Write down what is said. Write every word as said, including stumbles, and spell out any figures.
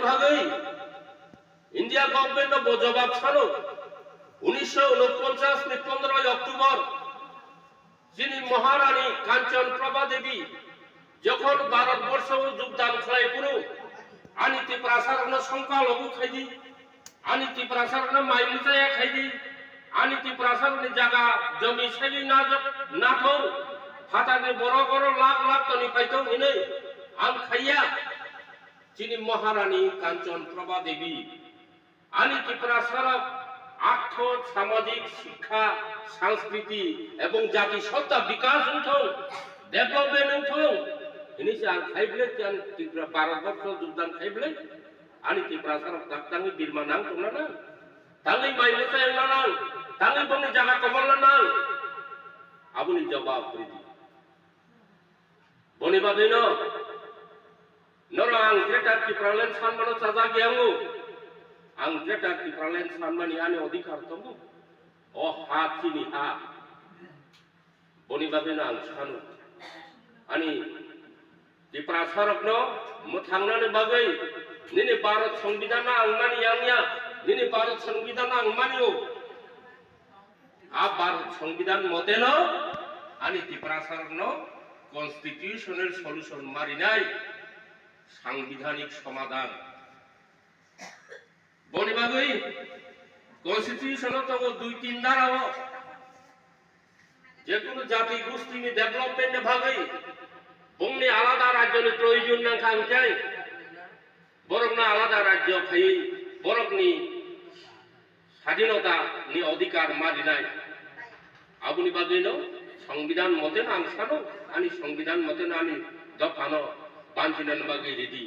Bagwi India government no bo jobab sano. Unisho unoponchas ni pondroi October chini Maharani Kanchan Prabha Devi jokhon Bharat borsho o jogdan khlai phuru ani Tiprasa rokno songkha logu khaidi, ani Tiprasa rokno mai muchaya khaidi, ani Tiprasa rokni jaga jomi saiwi najak nathok, phatarni borok oro lakh lakh toni phaithok hinwi ang khaiya. Chini Maharani Kanchan Prabha Devi ani Tiprasarok artho, samajik, shikkha, sanskriti ebong jati sotta bikas wngthong, development wngthong hinwi se ang khaible, ani Tripura Bharat borsho jogdan khaible, ani Tiprasarok tak tangwi birma nang tongna nang, tangwi mai mwtai wngna nang, tangwi bongni jaga kobolna nang, aboni jobab ridi. Boni bagwino norok ang Greater Tipraland sanmano chajak yango. Ang Greater Tipraland sanmani ani odhikar tongo. O ha chini ha. Boni bagwino ang sano. Ani Tiprasarokno mwthangnani bagwi nini Bharat Songbidan ang mani yangya, nini Bharat Songbidan ang manio. A Bharat Songbidan moteno ani Tiprasarokno constitutional solution marinai, sangbidanik somadan. Boni bagwi constitution o tongo dui tin dara o, jekunu jati gustini development ni bagwi bongni alada rajyoni proyojon nangkha hwnkhe borokno alada rajyo phaiwi borokni sadinota ni odhikar ma rinai. Aboni bagwino songbidan moteno ang sano, ani songbidan moteno ani dophano banchinani bagwi ridi.